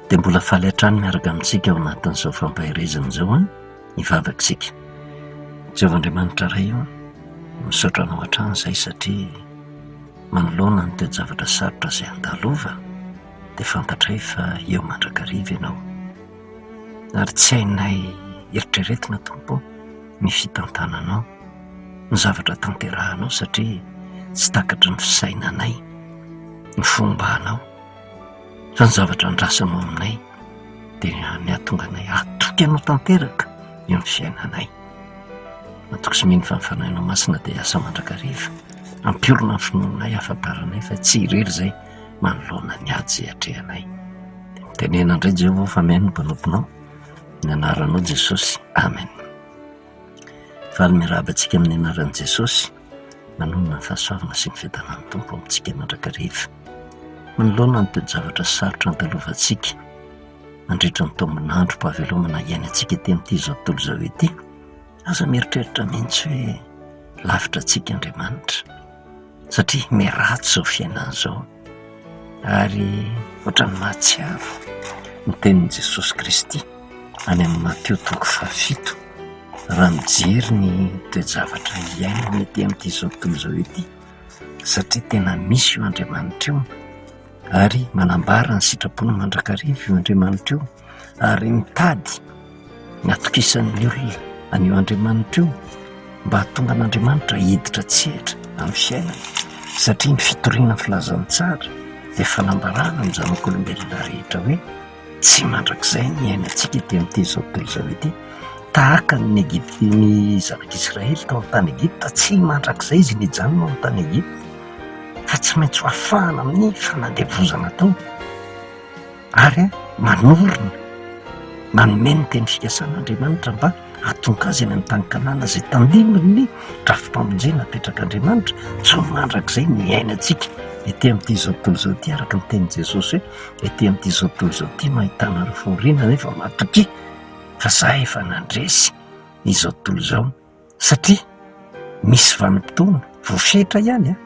Dia mbola faly hatrany miaraka amintsika ao anatin'izao fampaherezana izao an, hivavaka isika. Jehovah Andriamanitra Ray o, misaotra anao hatrany izay satria manoloana ny toe-javatra sarotra izay andalovana dia fantatray fa eo mandrakariva ianao. Ary tsy hainay eritreretina Tompo ny fitantananao, ny zavatra tanterahanao satria tsy takatry ny fisainanay ny fombanao. Fa ny zavatra andrasanao aminay dia ny hahatonga anay hatoky anao tanteraka eo amin'ny fiainanay. Matoky sy mino fa ny Fanahinao Masina dia hiasa mandrakariva, hampiorina ny finoanay, hahafantaranay fa tsy irery izay manoloana ny ady izay atrehanay. Dia mitenena indray Jehovah fa mihaino ny mpanomponao, ny anaranao Jesosy. Amen. Faly miarahaba antsika amin'ny anaran'i Jesosy, manonona ny fahasoavana sy ny fiadanan'ny Tompo amintsika mandrakariva. Manoloana ny toe-javatra sarotra andalovantsika mandritra ny taomin'androm-pahavelomana iainantsika ety amin'ity izao tontolo izao ity, aza mieritreritra mihitsy hoe lavitra antsika Andriamanitra, satria miharatsy izao fiainana izao. Ary ohatran'ny mahatsiaro ny tenin'i Jesosy Kristy any amin'ny Matio toko fahafito, raha mijery ny toe-javatra iainana ety amin'ity izao tontolo izao ity, satria tena misy io Andriamanitra io ary manambara ny sitrapony mandrakariva io Andriamanitra io ary mitady ny hatokisan'ny olona an'io Andriamanitra io mba hahatonga an'Andriamanitra hiditra an-tsehatra amin'ny fiainany satria ny fitoriana ny filazantsara dia fanambarana amin'ny zanak'olombelona rehetra hoe Tsy mandrakizay ny iainantsika ety amin'ity izao tontolo izao ity. Tahaka ny Egypte, ny zanak'Israely tao amin'ny tany Egypta, tsy mandrakizay izy nijanona ao amin'ny tany Egypta, fa tsy maintsy ho afahana amin'ny fanandevozana tao. Ary manorina, manome ny teny fikasana Andriamanitra mba hahatonga azy any amin'ny tany Kanana izay tandindon'ny drafi-pamonjena apetrak'Andriamanitra, tsy ho mandrakizay ny iainantsika ety amin'ity izao tontolo izao ity, araka ny tenin'i Jesosy hoe Ety amin'ity izao tontolo izao ity no ahitanareo fahoriana nefa matokia fa za efa nandresy izao tontolo izao satria misy vanim-potoana voafetra ihany an,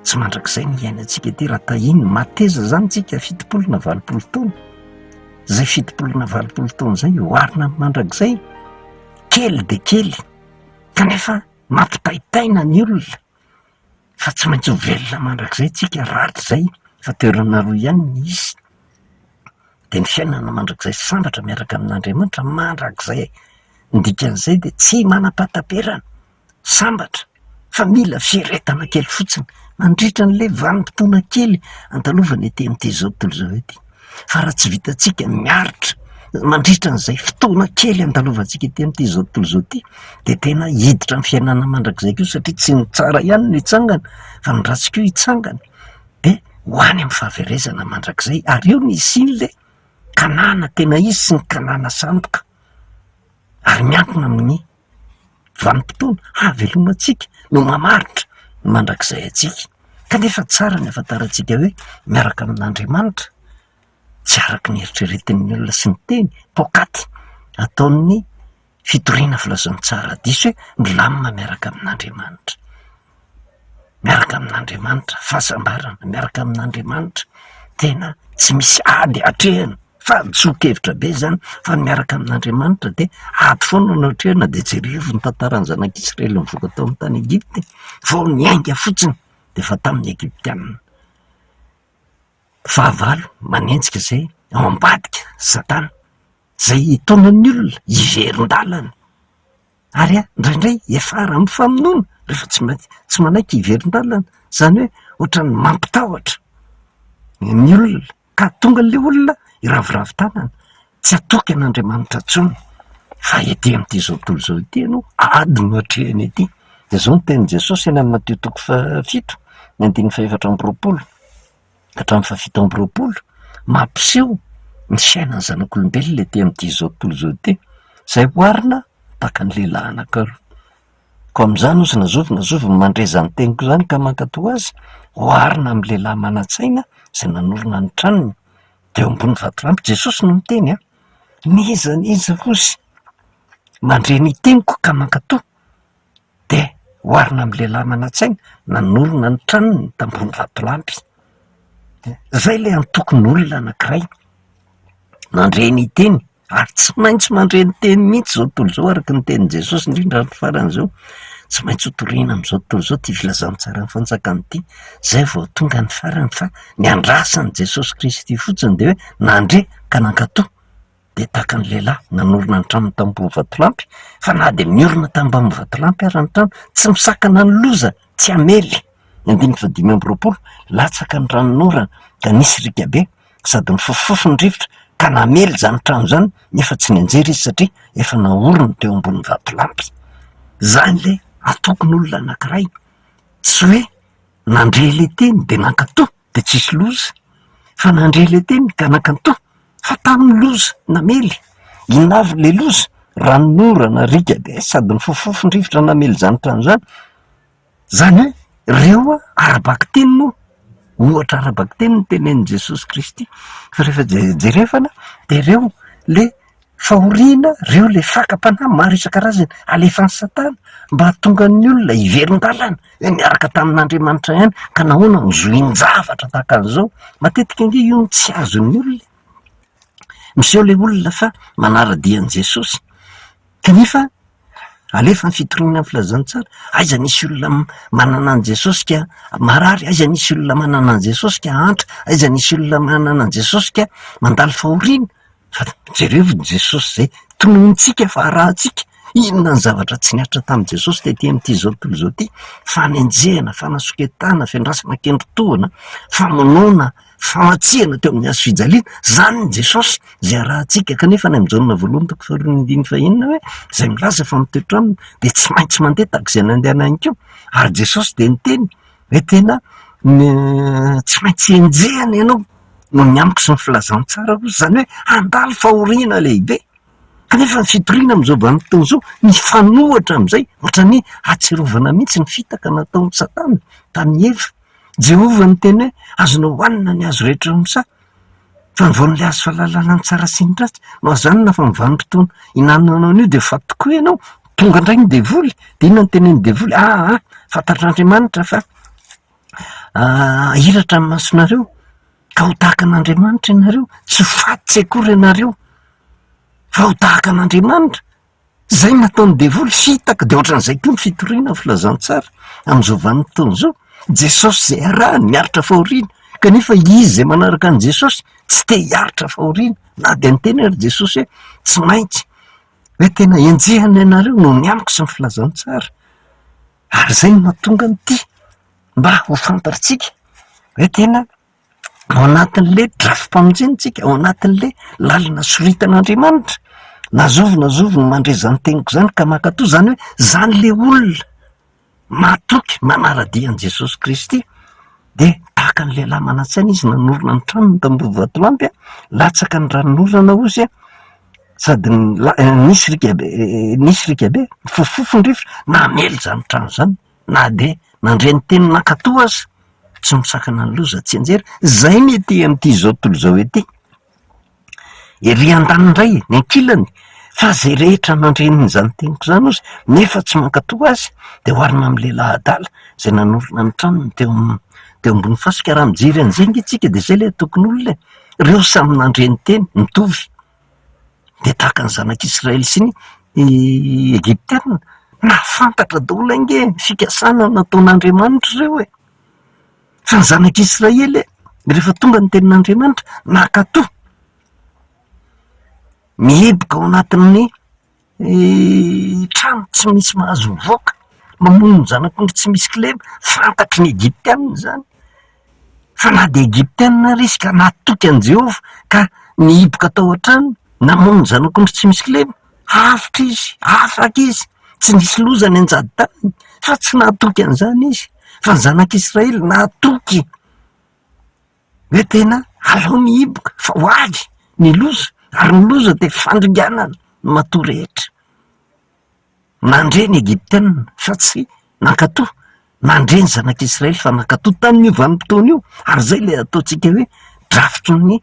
tsy mandrakizay ny iainantsika ety raha tahiny mateza zany tsika 70 na 80 taona, zay 70 na 80 taona zay oharina amin'ny mandrakizay kely dia kely kanefa mampitaitaina ny olona. fa tsy maintsy ho velona mandrakizay tsika rahatrizay fa toerana roa ihany ny hisy dia ny fiainana mandrakizay sambatra miaraka amin'Andriamanitra mandrakizay, ny dikan'izay dia tsy manam-pahataperana, sambatra fa mila fiaretana kely fotsiny mandritra an'ilay vanim-potoana kely andalovana ety amin'ity izao tontolo izao ity. Fa raha tsy vitantsika ny miaritra mandritra an'izay fotoana kely andalovantsika ety amin'ity izao tontolo izao ity dia tena hiditra amin'ny fiainana mandrakizay koa satria tsy ny tsara ihany no hitsangana fa ny ratsy koa hitsangana dia ho any amin'ny fahaverezana mandrakizay ary eo ny hisian'ilay Kanana tena izy sy ny Kanana sandoka ary miankina amin'ny vanim-potoana hahavelomantsika no mamaritra ny mandrakizay antsika. Kanefa tsara ny ahafantarantsika hoe miaraka amin'Andriamanitra, tsy araka ny eritreretin'ny olona sy ny teny poakaty ataon'ny fitoriana filazantsara diso hoe milamina miaraka amin'Andriamanitra. Miaraka amin'Andriamanitra, fahasambarana, miaraka amin'Andriamanitra, tena tsy misy ady atrehina, fahadisoan-kevitra be izany fa ny miaraka amin'Andriamanitra dia ady foana no atrehina, dia jerevo ny tantaran'ny zanak'Israely nivoaka tao amin'ny tany Egypta e, vao niainga fotsiny dia efa tamin'ny Egyptiana. Fahavalo manenjika izay ao ambadika, Satana, izay hitaona ny olona hiverin-dalana. Ary indraindray hiafara amin'ny famonoana rehefa tsy maintsy tsy manaiky hiverin-dalana, izany hoe ohatran'ny mampitahotra ny olona ka hahatonga an'ilay olona hiraviravy tanana, tsy hatoky an'Andriamanitra intsony fa ety amin'ity izao tontolo izao ity ianao, ady no atrehina ety. Dia izao no tenin'i Jesosy any amin'ny Matio toko fahafito, ny andininy fahefatra amby roapolo. hatramin'ny faha-27, mampiseho ny fiainan'ny zanak'olombelona ety amin'ity izao tontolo izao ity, izay oharina tahaka ny lehilahy anankiroa. Koa amin'izany hozy na zovy na zovy no mandre izany teniko izany ka mankatò azy, oharina amin'ny lehilahy manan-tsaina izay nanorina ny tranony teo ambony vatolampy. Jesosy no niteny an! N'iza n'iza hozy mandre ny teniko ka mankatò dia oharina amin'ny lehilahy manan-tsaina nanorina ny tranony tambony vatolampy. Izay ilay antokon'olona anankiray. Nandre ny teny ary tsy maintsy mandre ny teny mihitsy izao tontolo izao araka ny tenin'i Jesosy indrindra amin'ny farany izao. Tsy maintsy hotorina amin'izao tontolo izao ity filazantsaran'ny fanjakana ity, izay vao tonga ny farany fa ny andrasan'i Jesosy Kristy fotsiny dia hoe nandre ka nankatò. Dia tahaka ny lehilahy nanorina ny tranony tamboho vatolampy, fa na dia niorina tambanin'ny vatolampy ary ny trano, tsy misakana ny loza tsy hamely. Ny andininy fahadimy amby roapolo, latsaka ny ranonorana ka nisy riaka be sady nifofofofo ny rivotra ka namely izany trano izany nefa tsy nianjera izy satria efa naoriny teo ambony vatolampy. Izany ilay atokon'olona anankiray, tsy hoe nandre ilay teny dia nankatò dia tsisy loza, fa nandre ilay teny ka nankatò fa tamin'ny loza namely. Inona avy ilay loza? Ranonorana, riaka be sady nifofofofo ny rivotra namely izany trano izany. Izany hoe ireo ara-bakiteny moa, ohatra ara-bakiteny no tenenin'i Jesosy Kristy, fa rehefa jerevana dia ireo le fahoriana, ireo le fakam-panahy maro isan-karazany alefan'i Satana mba hahatonga ny olona hiverin-dalana hoe niaraka tamin'Andriamanitra ihany ka nahoana no zohin-javatra tahaka an'izao. Matetika ange io no tsy azon'ny olona e. Miseho ilay olona fa manara-dia an'i Jesosy kanefa Alefa ny fitoriana ny filazantsara, aiza nisy olona manana an'i Jesosy ka marary, aiza nisy olona manana an'i Jesosy ka antra, aiza nisy olona manana an'i Jesosy ka mandalo fahoriana, fa jereo ny Jesosy zay tononitsika fa arahantsika, inona ny zavatra tsy nihatra tamin'i Jesosy tety amin'ity zao tontolo izao ity, fanenjehana, fanasoketana, fiandrasana kendritohana, famonoana, Famatsihana teo amin'ny hazo fijaliana, izany ny Jesosy izay arahantsika, kanefa any amin'ny Jaona voalohany toko faharoa ny andininy fahenina hoe izay milaza fa mitoetra aminy dia tsy maintsy mandeha tahaka izay nandehanany koa, ary Jesosy dia niteny hoe tena tsy maintsy enjehana ianao noho ny amiko sy ny filazantsara hozy, izany hoe handalo fahoriana lehibe, kanefa ny fitoriana amin'izao vanim-potoana izao mifanohitra amin'izay, ohatran'ny hahatsiarovana mihitsy ny fitaka nataon'i Satana tamin'i Eva. Jehovah niteny hoe, Azonao hohanina ny hazo rehetra eo amin'ny saha, fa ny voan'ilay hazo fahalalana ny tsara sy ny ratsy no azo hanina, fa amin'ny vanim-potoana ihinananao an'io dia ho faty tokoa ianao. Tonga indray ny devoly, dia inona no tenenin'ny devoly? Aa, fantatr'Andriamanitra fa ahiratra ny masonareo, ka ho tahaka an'Andriamanitra ianareo, tsy ho faty tsy akory ianareo, fa ho tahaka an'Andriamanitra. Izay no nataon'ny devoly, fitaka, dia ohatran'izay koa ny fitoriana ny filazantsara amin'izao vanim-potoana izao. Jesosy izay arahany miaritra fahoriana, kanefa izy izay manaraka an'i Jesosy tsy te hiaritra fahoriana, na dia niteny ary Jesosy hoe tsy maintsy hoe tena enjehina ianareo noho ny amiko sy ny filazantsara. Ary izay no mahatonga an'ity mba ho fantatritsika hoe tena ao anatin'le drafi-pamonjena tsika, ao anatin'le lalana soritan'Andriamanitra, na zovy na zovy no mandre izany teniko izany ka mankatò, izany hoe izany le olona matoky manara-dia an'i Jesosy Kristy de tahaka ny lehilahy manan-tsaina izy nanorina ny tranony tamboho vatolampy a, latsaka ny ranonorana hozy a, sady nisy riaka be nisy riaka be, nifofofofo ny rivotra, namely izany trano izany. na dia nandre ny teny nankatò aza, tsy misakana ny loza tsy hianjera, izay ny ety amin'ity izao tontolo izao ety. Ery andaniny indray, ny ankilany, fa izay rehetra nandre an'izany teniko izany ozy, nefa tsy mankatò azy, dia oharina amin'ny lehilahy adala izay nanorina ny tranony teo am- teo ambony fasika. Raha mijery an'izay ange tsika dia izay ilay tokon'olona e, ireo samy nandre ny teny, mitovy. Dia tahaka ny zanak'Israely sy ny Egyptiana, nahafantatra daholo ange ny fikasana nataon'Andriamanitra ireo e! Fa ny zanak'Israely rehefa tonga ny tenin'Andriamanitra, nankatò, mihiboka ao anatin'ny trano tsy misy mahazo mivoaka, mamono ny zanak'ondry tsy misy kilema, fantatry ny Egyptiana izany. Fa na dia Egyptiana ary izy ka natoky an'i Jehovah ka nihiboka tao an-trano, namono ny zanak'ondry tsy misy kilema, avotra izy, afaka izy, tsy nisy loza nianjady taminy, fa tsy natoky an'izany izy. Fa ny zanak'Israely natoky hoe tena alao mihiboka fa ho avy ny loza, ary ny loza dia fandringanana ny matoa rehetra. Nandre ny Egyptiana fa tsy nankatò, nandre ny zanak'Israely fa nankatò tamin'io vanim-potoana io, ary izay ilay ataontsika hoe drafitry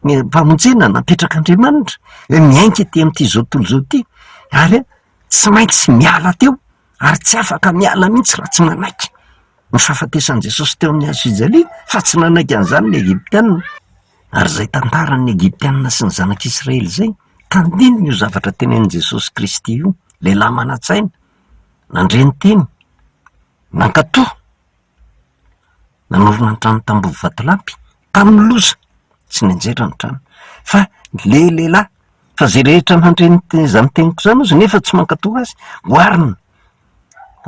ny mpamonjena napetrak'Andriamanitra, hoe miainga ety amin'ity izao tontolo izao ity, ary tsy maintsy miala teo, ary tsy afaka miala mihitsy raha tsy manaiky ny fahafatesan'i Jesosy teo amin'ny hazo fijaliana, fa tsy nanaiky an'izany ny Egyptiana. Ary izay tantaran'ny Egyptiana sy ny zanak'Israely izay, tandindona io zavatra tenenin'i Jesosy Kristy io, lehilahy manan-tsaina, nandre ny teny, nankatò, nanorina ny trano tamboho vatolampy, tamin'ny loza, tsy nianjera ny trano. Fa le lehilahy, fa izay rehetra nandre ny te- izany teniko izany ozy nefa tsy mankatò azy, oharina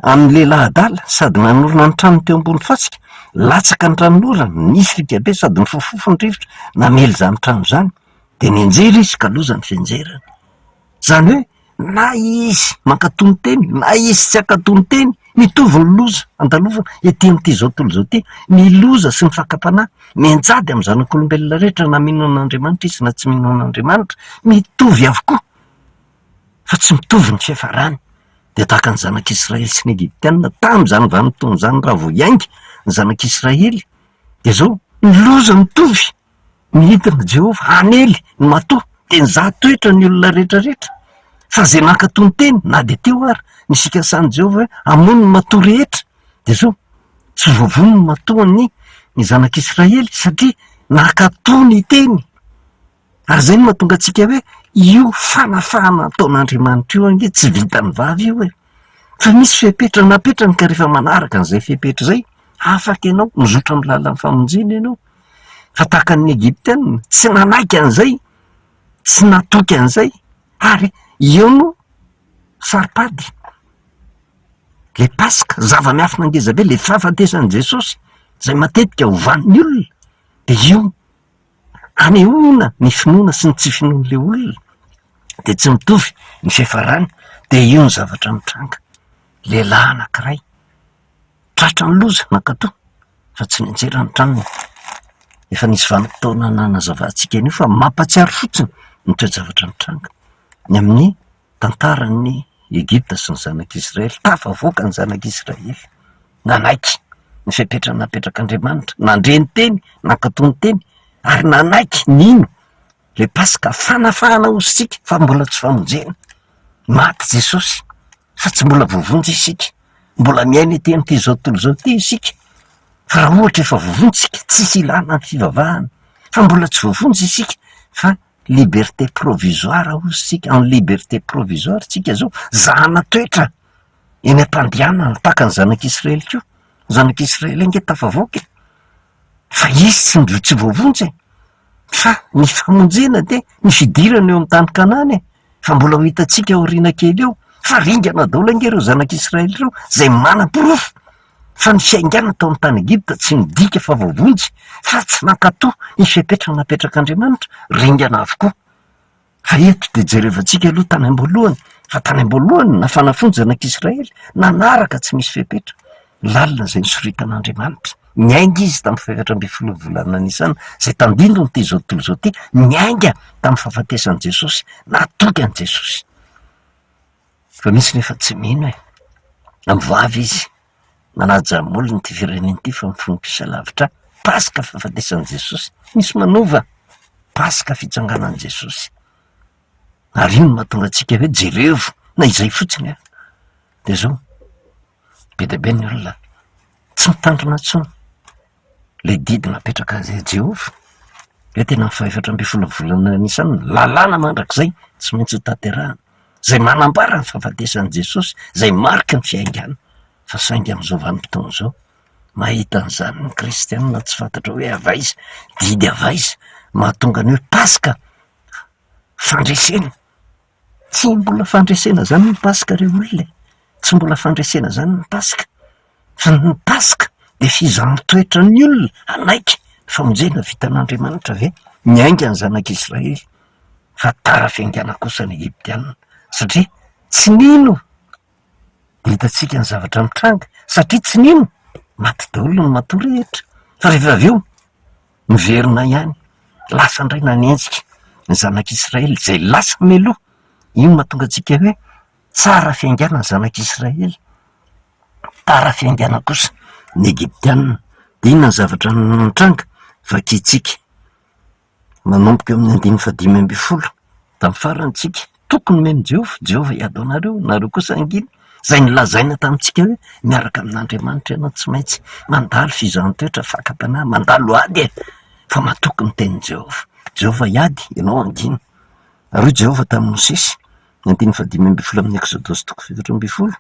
amin'ny lehilahy adala sady nanorina ny tranony teo ambony fasika, latsaka ny ranonorana, nisy riaka be sady nifofofofo ny rivotra namely izany trano izany, dia nianjera izy ka loza ny fianjerany. Izany hoe na izy mankatò ny teny na izy tsy hankatò ny teny, mitovy ny loza andalovana ety amin'ity izao tontolo izao ity, ny loza sy ny fakam-panahy mianjady amin'ny zanak'olombelona rehetra na mino an'Andriamanitra izy na tsy mino an'Andriamanitra, mitovy avokoa. fa tsy mitovy ny fiafarany, dia tahaka ny zanak'Israely sy ny Egyptiana tamin'izany vanim-potoana izany raha vao hiainga ny zanak'Israely dia izao ny loza mitovy, nidina Jehovah hanely ny matoa dia nizaha toetra ny olona rehetra rehetra fa izay nankatò ny teny na dia teo ary ny fikasan'i Jehovah hoe hamono ny matoa rehetra dia izao tsy voavono ny matoan'ny ny zanak'Israely satria nankatò ny teny. Ary izay no mahatonga antsika hoe io fanafahana ataon'Andriamanitra io ange tsy vitan'ny vava io e! Fa misy fepetra napetrany ka rehefa manaraka an'izay fepetra izay, afaka ianao, mizotra amin'ny lalan'ny famonjena ianao. Fa tahaka ny Egyptiana, tsy nanaiky an'izay, tsy natoky an'izay, ary eo no saro-pady. Le Paska, zava-miafina ngeza be, le fahafatesan'i Jesosy, izay matetika ovan'ny olona, dia io Anehoana ny finoana sy ny tsy finoan'ilay olona dia tsy mitovy ny fiafarany dia io ny zavatra mitranga. Lehilahy anankiray tratran'ny loza nankatò fa tsy nianjera ny tranony. Efa nisy vanim-potoana nanazavantsika an'io fa mampahatsiaro fotsiny ny toe-javatra nitranga ny amin'ny tantaran'i Egypta sy ny zanak'Israely. Tafavoaka ny zanak'Israely. Nanaiky ny fepetra napetrak'Andriamanitra, nandre ny teny, nankatò ny teny, ary nanaiky nino ilay Paska fanafahana ho isika fa mbola tsy famonjena. Maty Jesosy fa tsy mbola voavonjy isika, mbola miaina ety amin'ity izao tontolo izao ity isika. Fa raha ohatra efa voavonjy isika, tsisy ilana ny fivavahana, fa mbola tsy voavonjy isika fa liberté provisoire hozy isika, en liberté provisoire tsika zao, zahana toetra. Eny am-pandehanana tahaka ny zanak'Israely koa. Ny zanak'Israely ange tafavoaka e! Fa izy tsy mbo- tsy voavonjy e! Fa ny famonjena dia ny fidirana eo amin'ny tany Kanana e! Fa mbola ho hitantsika aoriana kely eo fa ringana daholo ange ireo zanak'Israely ireo izay manaporofo fa ny fiaingàna tao amin'ny tany Egypta tsy midika fa voavonjy fa tsy nankatò ny fepetra napetrak'Andriamanitra, ringana avokoa. Fa eto dia jerevantsika aloha tany am-boalohany, fa tany am-boalohany nafana fo ny zanak'Israely, nanaraka tsy misy fepetra lalina izay nosoritan'Andriamanitra. Niainga izy tamin'ny fahefatra ambin'ny folo volana Nisana, izay tandindon'ity izao tontolo izao ity, niainga tamin'ny fahafatesan'i Jesosy, natoky an'i Jesosy. Fa misy nefa tsy mino e, amin'ny vava izy, manaja molony ity firenena ity fa ny fony kosa lavitra ahy. Paska fahafatesan'i Jesosy, misy manova, Paska fitsanganan'i Jesosy. Ary io no mahatonga antsika hoe jerevo na izay fotsiny ary. Dia izao, be dia be ny olona tsy mitandrina intsony ilay didy napetraka azy Jehovah. Hoe tena ny fahefatra ambin'ny folo volana Nisana, lalàna mandrakizay tsy maintsy ho tanterahana. Izay manambara ny fahafatesan'i Jesosy, izay mariky ny fiaingàna. Fa saingy amin'izao vanim-potoana izao, mahita an'izany ny kristianina tsy fantatra hoe avy aiza, didy avy aiza, mahatonga ny hoe Paska fandresena. Tsy mbola fandresena izany ny Paska ry olona e! Tsy mbola fandresena izany ny Paska. Fa ny Paska dia fizahan-toetran'ny olona hanaiky ny famonjena vitan'Andriamanitra ve? Niainga ny zanak'Israely fa tara fiaingàna kosa ny Egyptiana satria tsy nino. Dia hitantsika ny zavatra mitranga satria tsy nino, maty daholo ny matoa rehetra. Fa rehefa avy eo, niverina ihany, lasa indray nanenjika ny zanak'Israely izay lasa mialoha. Io no mahatonga antsika hoe tsara fiaingàna ny zanak'Israely, tara fiaingàna kosa ny Egyptiana. Dia inona ny zavatra nitranga? Vakintsika manomboka eo amin'ny andininy fahadimy ambin'ny folo, tamin'ny farany tsika, tokony nomen'i Jehovah, Jehovah hiady ho anareo, nareo kosa hangina. Izay nolazaina tamintsika hoe miaraka amin'Andriamanitra ianao tsy maintsy mandalo fizahan-toetra, fakam-panahy, mandalo ady e! Fa matoky ny tenin'i Jehovah. Jehovah hiady, ianao hangina. Ary hoy Jehovah tamin'i Mosesy, ny andininy fahadimy ambin'ny folo amin'ny Eksodosy toko faha-14,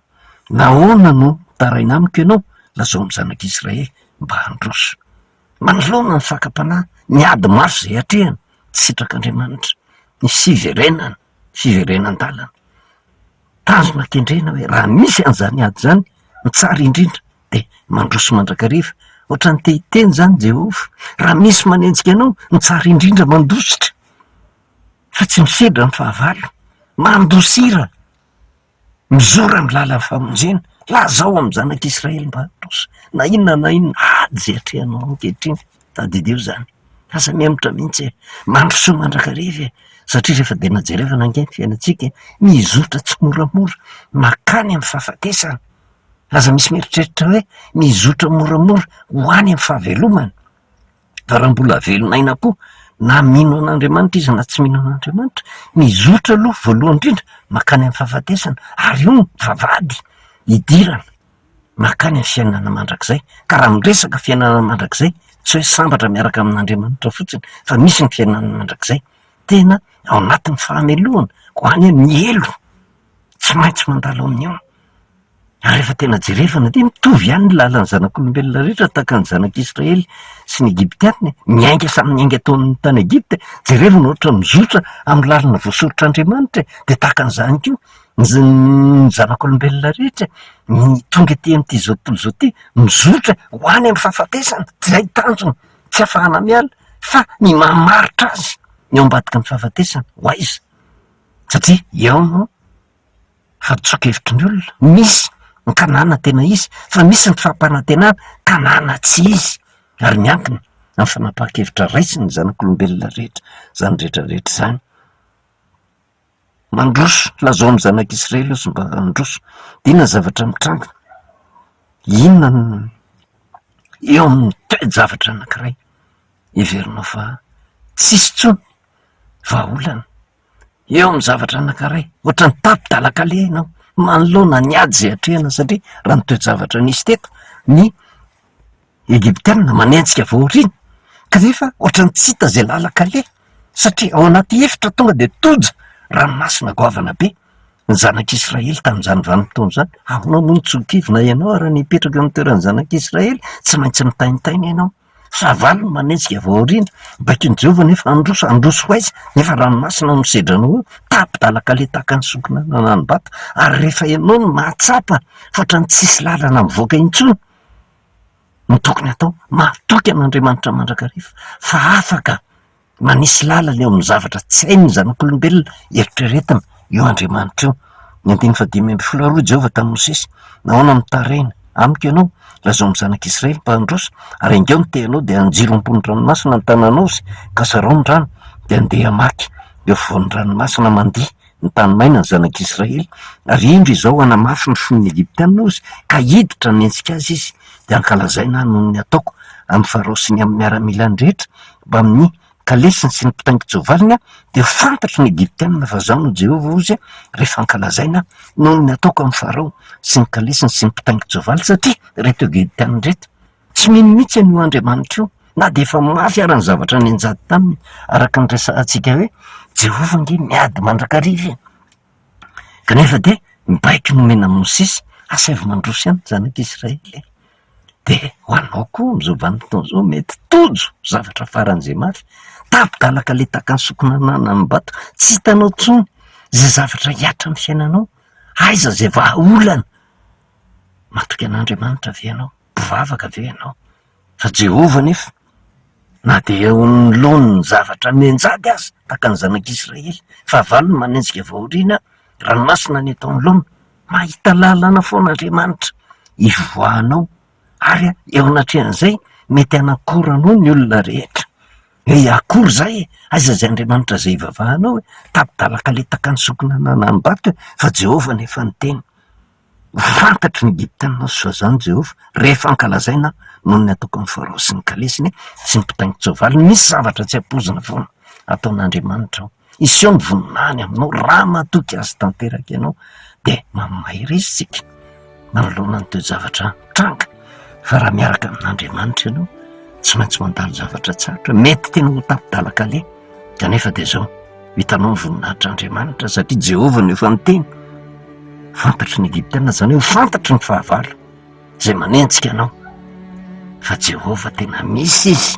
Nahoana no mitaraina amiko ianao? Lazao amin'ny zanak'Israely mba handroso. Manoloana ny fakam-panahy, ny ady mafy izay atrehina, tsy sitrak'Andriamanitra ny fiverenana, fiverenan-dalana. Tanjona kendrena hoe raha misy an'izany ady izany, ny tsara indrindra dia mandroso mandrakariva. Ohatran'ny te hiteny izany Jehovah, raha misy manenjika anao, ny tsara indrindra mandositra fa tsy misedra ny fahavalo, mandosira. Mizora amin'ny lalan'ny famonjena. Lazao amin'ny zanak'Israely mba handroso. Na inona na inona ady izay atrehanao ankehitriny, tadidio izany. Aza mihemotra mihitsy e. Mandrosoa mandrakariva e. Satria rehefa tena jerevana ange ny fiainantsika e, mizotra tsimoramora mankany amin'ny fahafatesana. Aza misy mieritreritra hoe mizotra moramora ho any amin'ny fahavelomana. Fa raha mbola velon'aina koa, na mino an'Andriamanitra izy na tsy mino an'Andriamanitra, mizotra aloha voalohany indrindra mankany amin'ny fahafatesana, ary io no vavahady idirana mankany amin'ny fiainana mandrakizay. Ka raha miresaka fiainana mandrakizay, tsy hoe sambatra miaraka amin'Andriamanitra fotsiny fa misy ny fiainana mandrakizay, tena ao anatin'ny fahamelohana ho any amin'ny helo, tsy maintsy mandalo amin'io. Ary rehefa tena jerevana dia mitovy ihany ny lalan'ny zanak'olombelona rehetra tahaka ny zanak'Israely sy ny Egyptiana e. Miainga samy niainga tao amin'ny tany Egypta e. Jerevana ohatra mizotra amin'ny lalana voasoritr'Andriamanitra e. Dia tahaka an'izany koa ny z- ny zanak'olombelona rehetra e. Ny tonga ety amin'ity izao tontolo izao ity, mizotra ho any amin'ny fahafatesana, tsy izay tanjona, tsy ahafahana miala fa ny mamaritra azy ny ao ambadiky ny fahafatesana, ho aiza? Satria eo no Fahadisoan-kevitry ny olona, misy ny Kanana tena izy, fa misy ny fampanantenana Kanana tsy izy, ary miankina amin'ny fanapahan-kevitra raisiny ny zanak'olombelona rehetra izany rehetra rehetra izany. Mandroso, lazao amin'ny zanak'Israely ozy mba handroso. Dia inona ny zavatra mitranga? Inona no eo amin'ny toe-javatra anankiray heverinao fa tsisy intsony vahaolana? Eo amin'ny zavatra anankiray, ohatran'ny tapi-dalan-kaleha ianao manoloana ny ady izay atrehina satria raha ny toe-javatra nisy teto, ny Egyptiana manenjika vao aoriana kanefa ohatran'ny tsy hita izay lalan-kaleha satria ao anaty efitra tonga dia tojo ranomasina goavana be ny zanak'Israely tamin'izany vanim-potoana izany. Ahoana moa no tsy ho kivy na ianao ary nipetraka eo amin'ny toeran'ny zanak'Israely? Tsy maintsy mitaintaina ianao. Fahavalo no manenjika avy ao aoriana. Baikon'i Jehovah nefa handroso, handroso ho aiza? Nefa ranomasina no sedranao eo, tapi-dalan-kaleha tahaka ny sokina nanani-bato. Ary rehefa ianao no mahatsapa fa ohatran'ny tsisy lalana mivoaka intsony, ny tokony hatao, matoky an'Andriamanitra mandrakariva fa afaka Manisy lalana eo amin'ny zavatra tsy hain'ny zanak'olombelona eritreretina io Andriamanitra io. Ny andininy fahadimy ambin'ny folo ary hoy Jehovah tamin'i Mosesy, Nahoana no mitaraina amiko ianao? Lazao amin'ny zanak'Israely mba handroso, ary haingao ny tehinao, dia anjiro ambony ranomasina ny tananao sy ka sarao ny rano, dia handeha hamaky eo afovoan'ny ranomasina mandia ny tany maina ny zanak'Israely. Ary indro izao hanamafy ny fon'ny Egyptiana Aho izy, ka hiditra hanenjika azy izy, dia hankalazaina aho noho ny ataoko amin'i Farao sy ny amin'ny miaramilany rehetra, mbamin'ny kalesiny sy ny mpitaingin-tsoavaliny aho, dia ho fantatry ny Egyptiana fa Izaho no Jehovah, hozy, rehefa ankalazaina aho noho ny nataoko amin'i Farao sy ny kalesiny sy ny mpitaingin-tsoavaly, satria ireto Egyptiana ireto tsy mino mihitsy an'io Andriamanitra io, na dia efa mafy ara ny zavatra nianjady taminy, araka ny resahantsika hoe Jehovah ange miady mandrakariva e! Kanefa dia ny baiko nomena an'i Mosesy, asaivo mandroso ihany ny zanak'Israely e! Dia ho anao koa amin'izao vanim-potoana izao mety tojo zavatra faran'izay mafy, tapi-dalaka le tahaka ny sokina nanam-bato, tsy hitanao intsony izay zavatra hihatra amin'ny fiainanao, aiza izay vahaolana? Matoky an'Andriamanitra ve ianao? Mpivavaka ve ianao? Fa Jehovah anefa, na dia eo anoloan'ny zavatra mianjady aza, tahaka ny zanak'Israely, fahavalo no manenjika vao aoriana, ranomasina ny eto anoloana, mahita lalana foana Andriamanitra hivoahanao, ary eo anatrehan'izay mety hanakora anao ny olona rehetra. Hoe akory izay e! Aiza izay Andriamanitra izay ivavahanao e? Tapi-dalan-kaletaka ny sokina nanam-bato e! Fa Jehovah anefa niteny. Ho fantatry ny Egyptiana sy Soazan'i Jehovah, rehefa ankalazaina noho ny ataoko amin'i Farao sy ny kalesiny sy ny mpitaingin-tsoavaliny. Misy zavatra tsy ampoizina foana ataon'Andriamanitra ao. Hiseho ny voninahiny aminao raha matoky Azy tanteraka ianao, dia mahay resy isika manoloana ny toe-javatra mitranga. Fa raha miaraka amin'Andriamanitra ianao, Tsy maintsy mandalo zavatra tsarotra, mety tena ho tapi-dalan-kaleha, kanefa dia izao, hitanao ny voninahitr'Andriamanitra satria Jehovah no efa niteny. Fantatry ny Egyptiana izany hoe ho fantatry ny fahavalo izay manenjika anao fa Jehovah tena misy izy.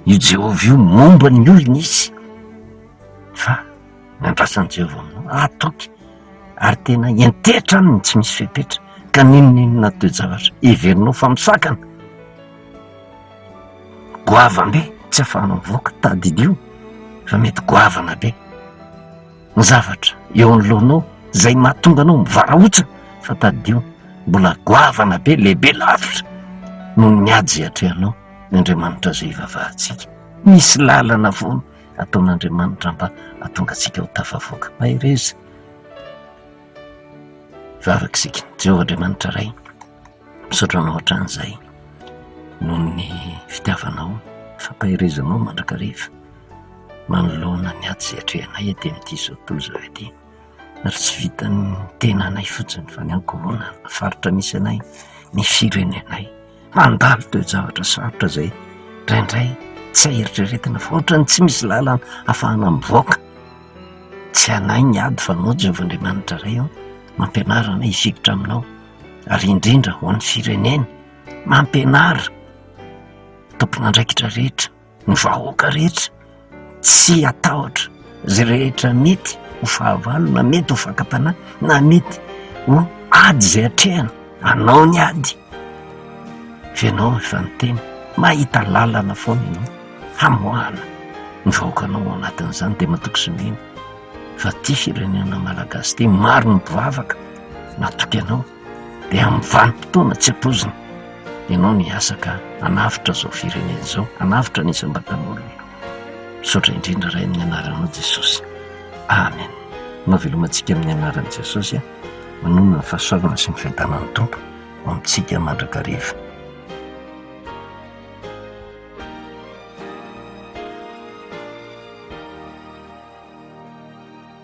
Io Jehovah io momba ny olona izy fa ny andrasan'i Jehovah aminao hatoky ary tena hiantehitra aminy tsy misy fepetra ka n'inon'inona toe-javatra heverinao fa misakana goavambe tsy afahanao mivoaka tadidio fa mety goavana be ny zavatra eo anoloanao izay mahatonga anao mivarahontsana fa tadidio mbola goavana be lehibe lavitra noho ny ady izay atrehanao ny Andriamanitra izay ivavahantsika misy lalana foana ataon'Andriamanitra mba hahatonga antsika ho tafavoaka. Mahereza. Vavaka isika. Jehovah Andriamanitra Ray, misaotra anao hatrany izay noho ny fitiavanao, fampaherezanao mandrakariva manoloana ny ady izay atrehanay ety amin'ity izao tontolo izao ity. Ary tsy vitan'ny tenanay fotsiny fa ny ankohonana, ny faritra misy anay, ny firenenay. Mandalo toe-javatra sarotra izay indraindray tsy hay eritreretina fa ohatran'ny tsy misy lalana ahafahana mivoaka. Tsy anay ny ady fa anao Jehovah Andriamanitra Ray ô, mampianara anay hifikitra aminao ary indrindra ho an'ny firenena, mampianara tompon'andraikitra rehetra. ny vahoaka rehetra tsy hatahotra izay rehetra mety ho fahavalo na mety ho fakam-panahy na mety ho ady izay atrehana, anao ny ady fa ianao efa niteny mahita lalana foana ianao hamoahana ny vahoakanao ao anatin'izany dia matoky sy mino fa ity firenena malagasy ity maro ny mpivavaka matoky anao dia amin'ny vanim-potoana tsy ampoizina ianao no hiasa ka hanavotra izao firenena izao, hanavotra ny isam-batan'olona. Misaotra indrindra Ray amin'ny anaranao Jesosy. Amen. Manao veloma antsika amin'ny anaran'i Jesosy. Manonona ny fahasoavana sy ny fiadanan'ny Tompo ho amintsika mandrakariva.